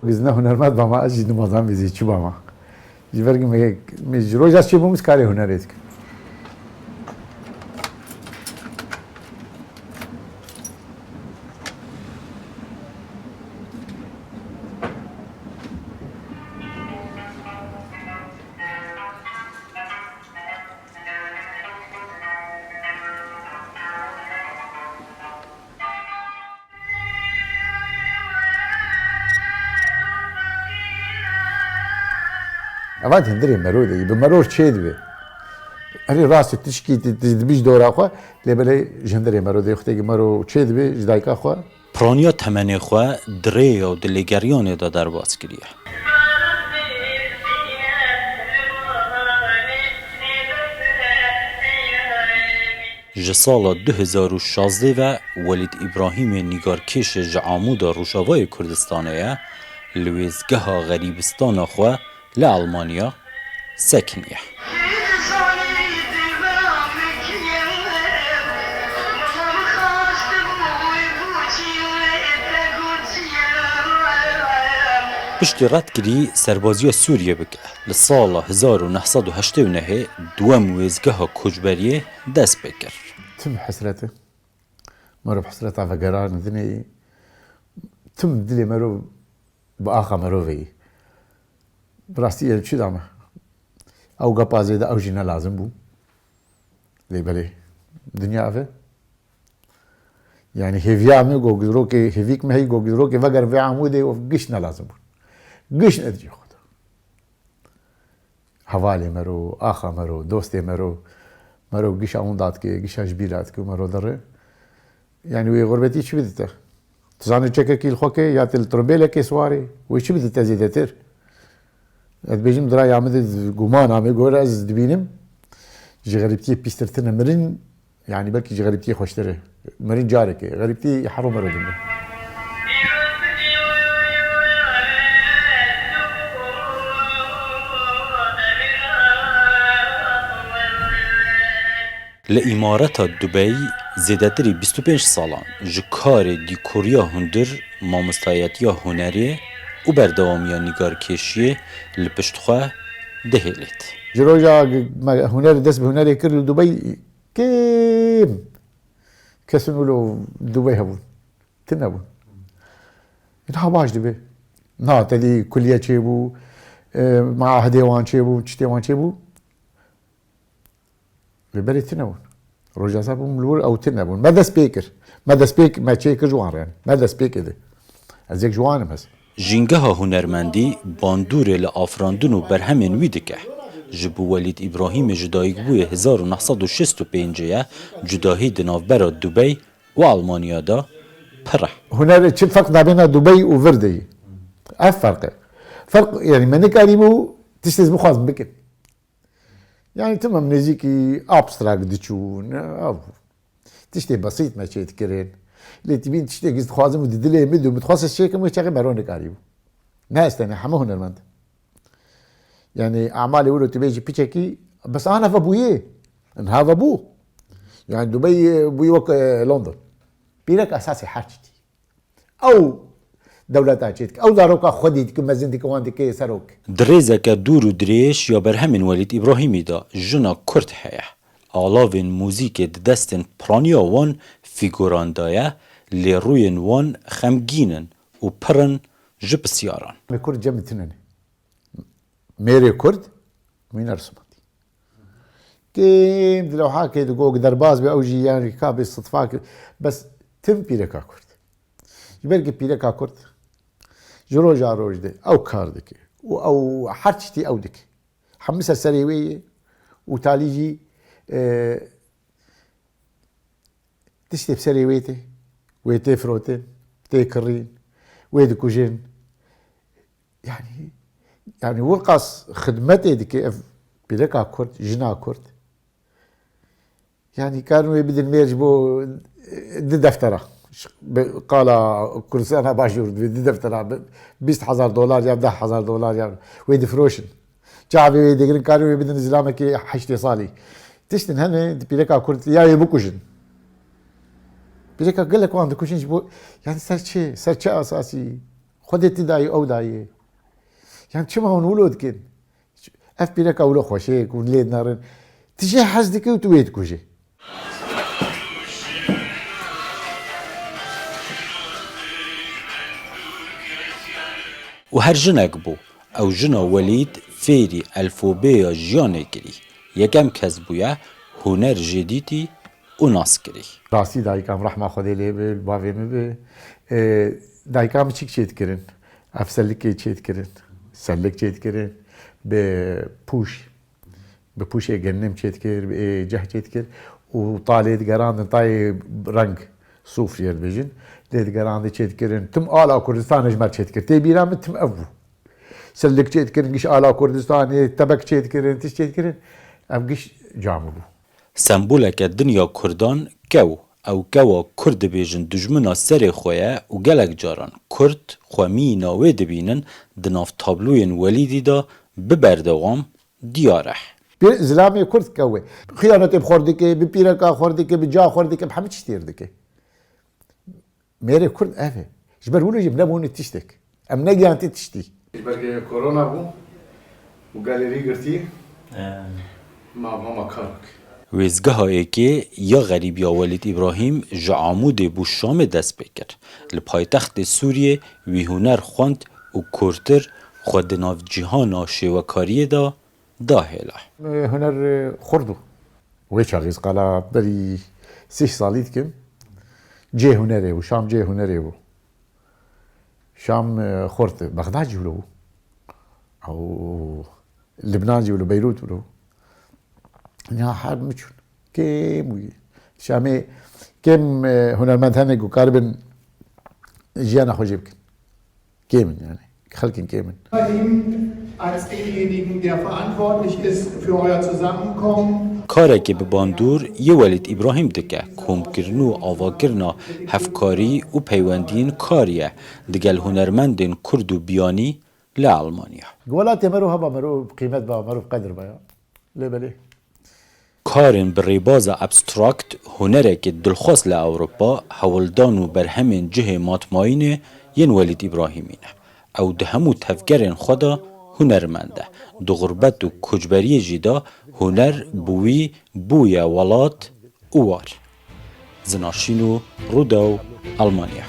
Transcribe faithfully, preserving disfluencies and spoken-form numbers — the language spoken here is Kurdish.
Giz ne hunermend bama, ez jî nimazan vê zî çi bama. Ji ber ku me, me ji roja çêbûm, ez karê hunerê dikim. Eva di hundirê mero de yî, bi mero çê dibe. Erê rast e, tişkî di, di, dibîj dora xwe, lê belê ji hundirê mero de, wextê ku mero çê dibe ji dayika xwe. Piraniya temenê xwe di rêya û di lêgeriyanê de derbas kiriye. Ji sala du hezar û şazdeh ve Welîd Îbrahîmê nîgarkêşê ji Amûda Rojavayê Kurdistanê ye, li wêzgeha xerîbistana xwe li Elmanya sekiniye. Piştî red kirî serbaziya Sûriyê bike, li sala hezar û neh sed û heştê û nehê duwem wêzgeha koçberiyê dest pê kir. Tim hesret e. Mero bi hesreta vegeran dinê. Tim dilê mero bi axa mero veyî. Bi rastî ev çi dame? Ew gepa zêde ew jî ne lazim bû. Lê belê dinya ev e. Yani hêviya me go gizrokê, hêvîk me heyî go gizrokê vegerin vê Amûdê û giş ne lazim bûn. Giş ne dicî xwe de. Hevalê mero, axa mero, dostê mero, mero gişa hûn dadike, gişa ji bîra dike û mero derê. Yani wê xurbetî çi bidite? Tu zanî çekekî li xwe ke ya tu li trombêlekê siwarê, wê çi bidite zêdetir? Ez dibêjim diraya min de gumana min gore ez dibînim ji xerîbtiyê pîstir tine mirin. Yani belkî ji xerîbtiyê xweştir e. Mirin careke, xerîbtî hero mero dimre. Li Îmareta Dubey zêdetirî bîst û pênc salan ji karê dîkoriya hundir, mamostayetiya hunerê û berdewamiya nîgarkêşiyê li pişt xwe dihêlêt. Ji roja me huner dest bi hunerê kir li Dubey, kêm kesin wilo Dubey hebûn. Tune bûn. Niha baş dibe. Niha tedî kuliye çêbû, e, maahidê wan çêbû, tiştê wan çêbû. Lê berê tune bûn. Roja ser bûm li wir ew tune bûn. Me dest pê kir. Me dest pê, me çê kir ji wan re. Me dest pê kir. Ez yek ji wan im ez. Jîngeha hunermendî bandorê li afirandin û berhemên wî dike. Ji bo Welîd Îbrahîmê ji dayikbûyê hezar û neh sed û şêst û pêncê ye, cudahî di navbera Dubey û Almanya de pir e. Hunerê çi ferq nabêna Dubey û vir de yî? Ev ferq e. Ferq, yani me nikarîbû tiştê ez bixwazim bikim. Yani timam nêzîkî abstract diçûn, ev tiştê besît me çê dikirin. Lê tibîn tiştê ez dixwazim û di dilê min de min dixwest ez çêkim, wê çaxê mero nikarîbû. Ne ez tenê, hemû hunermend. Yani amalê wilo tu bêjî piçekî, bes ana ve bûyê. Niha ve bû. Yani Dubey, e, bûyî wek, e, London. Pîrek esasê her tiştî. Ew dewleta çê dike. Ew zaroka xwedî dike, mezin dike, wan dike serok. Di rêzeke dûr û dirêj ya berhemên Welîd Îbrahîmî de jina Kurd heye. Alavên muzîkê di destên piraniya wan fîguran de ye, lê rûyên wan xemgîn in û pir in ji pisyaran. Me Kurd cem tune ne. Mêrê Kurd, Mîner Simandî. Kêm di lewhakê digot derbas be, ew jî yani ka bê sidfa kir. Bes tim pîreka Kurd. Ji ber ku pîreka Kurd ji roja roj de ew kar dike û ew her tiştî ew dike. Hemû ser serê wê ye û talî jî, e, tiştê bi serê wê tê. Wê tê firotin, tê kirîn, wê dikujin. Yani, yani wilqas xidmetê dike ev pîreka Kurd, jina Kurd. Yani karin wê bidin mêr ji bo, e, di deftera. Bi qala Kurdistana Başûr dibê di deftera bi bîst hezar dolar ya deh hezar dolar ya wê difroşin. Çavê wê digirin karin wê bidin zilamekî heştê salî. Tiştin hene di pîreka Kurd ya wê bikujin. Pîreka gelek wan dikujin ji bo, yani ser çi, ser çi asasî? Xwedê ti dayî, ew dayî. Yan çima hûn wilo dikin? Ev pîreka wilo xweşik, hûn lê dinarin. Ti jê hez dike û tu wê dikujî. Û her jinek bû. Ew jina Welîd fêrî elfobêya jiyanê kirî. Yekem kes bûye huner jê dîtî û nas kirî. Rastî dayika min rehma Xwedê lê be, li bavê min be. E, dayika min çîk çêdikirin. Ev selikê çêdikirin. Selik çêdikirin. Bi pûş. Bi pûşê gennim çêdikir, bi ê ceh çêdikir û ta lê digerandin, tayê reng, sufriye dibêjin, lê digerandin çêdikirin. Tim ala Kurdistanê ji me çêdikir. Tê bîra min tim ev bû. Selik çêdikirin, giş ala Kurdistanê, tebek çêdikirin, tişt çêdikirin. Ev giş camî bû. Semboleke dinya Kurdan kew. Ew kewa Kurd dibêjin dijmina serê xwe ye û gelek caran Kurd xwe mîna wê dibînin di nav tabloyên Welîdî de bi berdewam diyar e. Pîr zilamê Kurd kew e. Xiyanetê bi xwe dike, bi pîreka xwe dike, bi ca xwe dike, bi hemî tiştê dike. Mêrê Kurd ev e. Ji ber wilo jî nebûne tiştek. Em negihantî tiştî. Ji ber korona bû û galerî girtî, ma, ma, ma kar bike. Wêzgeha êkê ya xerîbiya Welîd Îbrahîm ji Amûdê bû Şamê dest pê kir. Li paytextê Sûriyê wî huner xwend û kûrtir xwe di nav cîhana şêwekariyê de da hêla. Huner, e, xurt bû. Wê çaxê ez qala berî sih salî dikim. Cê hunerê bû, Şam cê hunerê bû. Şam, e, xurt, Bexdad jî wilo bû. Ew Libnan jî wilo, Beyrût wilo. Ya her min çûn. Kêm wî. Şamê kêm, e, hunermend hene ku karibin jiyana xwe jê bikin. Kêm in yani. Xelkin kêm in. Ihm als denjenigen, der verantwortlich ist für euer Zusammenkommen. Karekê bi bandor yê Welîd Îbrahîm dike, komkirin û avakirina hevkarî û peywendiyên karî ye digel hunermendên Kurd û biyanî li Almanya. Welatê mero heba mero qîmet ba, mero qedir ba ya. Lê belê. Karên bi rêbaza abstrakt, hunerekê dilxwaz li Ewropa, hewldan û berhemên cihê matmayînê yên Welîd Îbrahîmî ne. Ew di hemû tevgerên xwe de hunermend e. Di xurbet û koçberiyê jî de huner bi wî bûye welat û war. Zina Şîno, Rûdaw, Almanya.